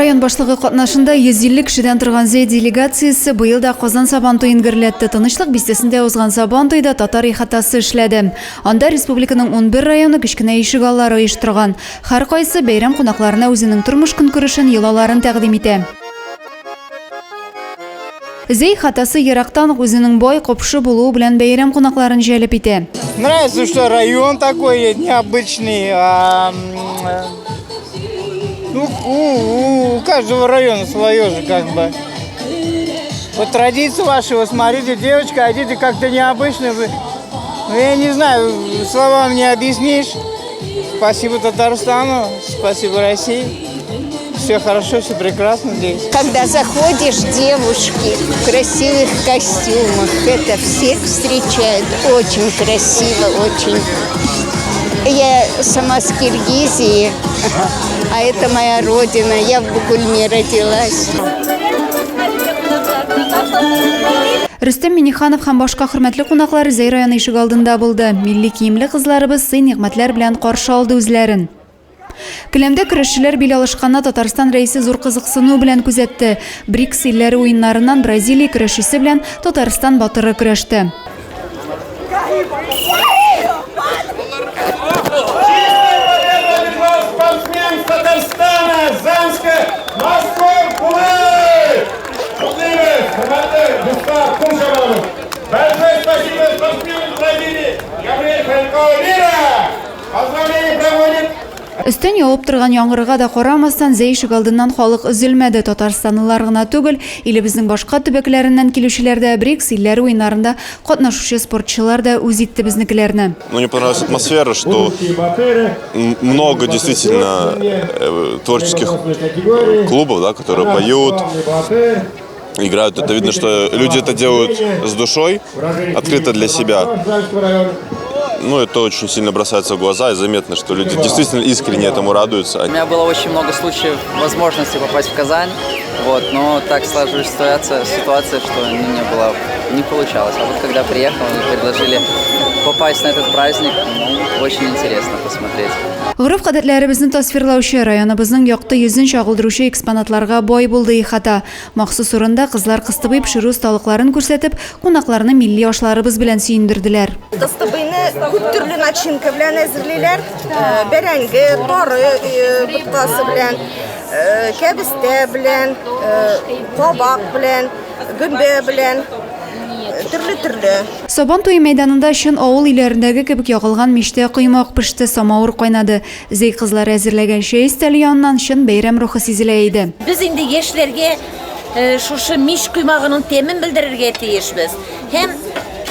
Район башлыгы катнашында 150 кешедән торган Зәй делегациясе быел да Казан Сабантуен гөрләтте. Тынычлык бистәсендә узган Сабантуйда татар ихатасы эшләде. Анда республиканың 11 районы кечкенә ишегаллары оештырган. Һәркайсы бәйрәм кунакларына үзенең тормыш-көнкүрешен, йолаларын тәкъдим итә. Зәй хатасы ерактан ук үзенең бай, купшы булуы белән бәйрәм кунакларын җәлеп итә. Нравится, что район такой необычный. Ну, у каждого района свое же как бы. Вот традиции ваши, вот смотрите, девочка, одеты как-то необычно. Вы, ну, я не знаю, словами не объяснишь. Спасибо Татарстану, спасибо России. Все хорошо, все прекрасно здесь. Когда заходишь, девушки в красивых костюмах, это всех встречают очень красиво, очень. Я сама с Киргизии, а это моя родина, я в Бугульме родилась. Рөстәм Миңнеханов һәм башка хөрмәтле кунаклар Зәй районы ишегалдында булды. Милли киемле кызларыбыз сый-нигъмәтләр белән каршы алды үзләрен. Келәмдә көрәшчеләр бил алышканны Татарстан Рәисе зур кызыксыну белән күзәтте. БРИКС илләре уеннарыннан Бразилия көрәшчесе белән Татарстан батыры көрәште. Өстән явып торган яңгырга да карамастан, Зәй ишегалдыннан халык өзелмәде. Татарстанлылар гына түгел, илебезнең башка төбәкләреннән килүчеләр дә, БРИКС илләре уеннарында катнашучы спортчылар да үз итте безнекеләрне. Ну, мне понравилась атмосфера, что много действительно э, творческих клубов, да, которые поют, играют. Это видно, что люди это делают с душой, открыто для себя. Ну, это очень сильно бросается в глаза, и заметно, что люди действительно искренне этому радуются. У меня было очень много случаев возможности попасть в Казань, вот, но так сложилась ситуация, ситуация, что ну, не было, не получалось. А вот когда приехал, мне предложили попасть на этот праздник, ну, очень интересно посмотреть. Гореф-гадәтләребезне тасвирлаучы, районыбызның якты йөзен чагылдыручы экспонатларга бай булды ихата. Махсус урында кызлар кыстыбый пешерү осталыкларын күрсәтеп, кунакларны милли ашларыбыз белән сөендерделәр. Кыстыбыйны күп төрле начинка белән әзерлиләр. Э, бәрәңге, тары э, боткасы белән, э, кәбестә белән, кабак белән, гөмбә белән төрле-төрле. Сабан туе мәйданында чын авыл өйләрендәге кебек ягылган мичтә коймак пеште, самавыр кайнады. Зәй кызлары әзерләгән чәй өстәле яныннан чын бәйрәм рухы сизелә иде. Без инде яшьләргә э, шушы мич коймагының тәмен белдерергә тиешбез. Һәм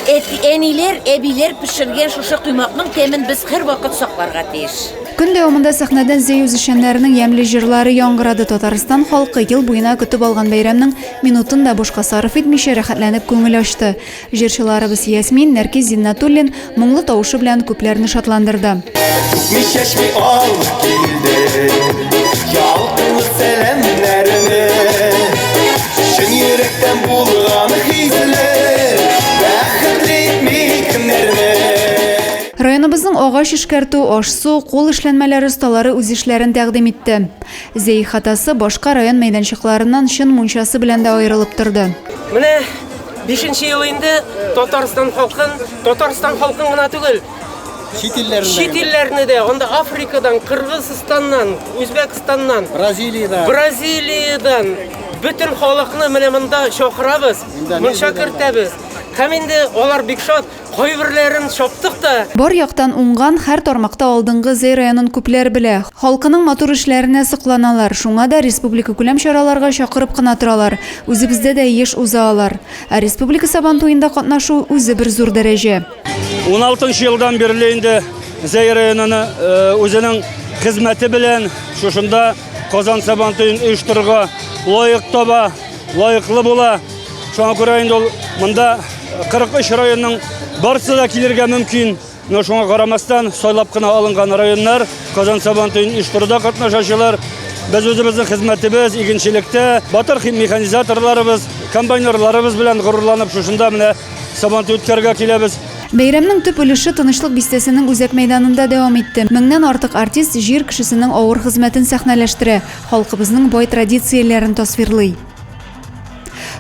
әниләр, әбиләр пешергән шушы коймакның тәмен без һәрвакыт сакларга тиеш. Көн дәвамында сәхнәдән Зәй үзешчәннәренең ямьле җырлары яңгырады. Татарстан халкы ел буена көтеп алган бәйрәмнең минутын да бушка сарыф итмичә рәхәтләнеп күңел ачты. Җырчыларыбыз Ясмин, Нәркиз Зиннәтуллин моңлы тавышы белән күпләрне шатландырды. Түкми чәчми алып килде Ялкынлы сәламнәрне Чын йөрәктән булган хисле Бәхетле итми кемнәрне Районыбызның агач эшкәртү, аш-су, кул эшләнмәләре осталары үз эшләрен тәкъдим итте. Зәй ихатасы башка район мәйданчыкларыннан чын мунчасы белән дә аерылып торды. Менә Бишенче ел инде Татарстан халкын, Татарстан халкын гына түгел, чит илләрне, чит илләрне дә, анда Африкадан, Кыргызстаннан, Үзбәкстаннан, Бразилиядән, Бразилиядән бөтен халыкны менә монда чакырабыз, мунча кертәбез. Һәм инде алар бик шат, Кайберләрен чаптык та. Бар яктан уңган, һәр тармакта алдынгы Зәй районын күпләр белә. Халкының матур эшләренә сокланалар. Шуңа да республикакүләм чараларга чакырып кына торалар. Үзебездә дә еш уза алар. Ә республика Сабантуенда катнашу, үзе бер зур дәрәҗә. Уналтынчы елдан бирле инде Зәй районыны үзенең хезмәте белән шушында Казан Сабантуен оештырырга лаек таба, лаеклы була. Шуңа күрә инде ул монда 43 районның барысы да килергә мөмкин. Но шуңа карамастан, сайлап кына алынган районнар Казан Сабантуен оештыруда катнашачылар. Без үзебезнең хезмәтебез, игенчелектә, батыр механизаторларыбыз, комбайнерларыбыз белән горурланып шушында менә Сабантуй үткәрергә киләбез. Бәйрәмнең төп өлеше Тынычлык бистәсенең үзәк мәйданында дәвам итте. Меңнән артык артист җир кешесенең авыр хезмәтен сәхнәләштерә, халкыбызның бай традицияләрен тасвирлый.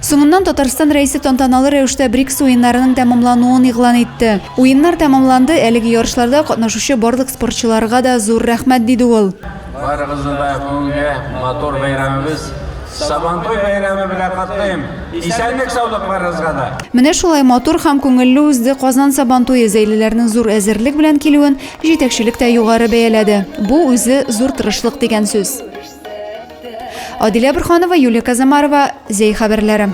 Соңыннан Татарстан Рәисе тантаналы рәвештә БРИКС уеннарының тәмамлануын игълан итте. Уеннар тәмамланды, әлеге ярышларда катнашучы барлык спортчыларга да зур рәхмәт, диде ул. Барыгызны да бүгенге матур бәйрәмебез, Сабантуй бәйрәме белән котлыйм. Исәнлек-саулык барыгызга да! Менә шулай матур һәм күңелле узды Казан Сабантуе. Зәйлеләрнең зур әзерлек белән килүен җитәкчелек тә югары бәяләде. Бу үзе зур тырышлык дигән сүз. Адилә Борһанова, Юлия Казамарова, Зәй хәбәрләре.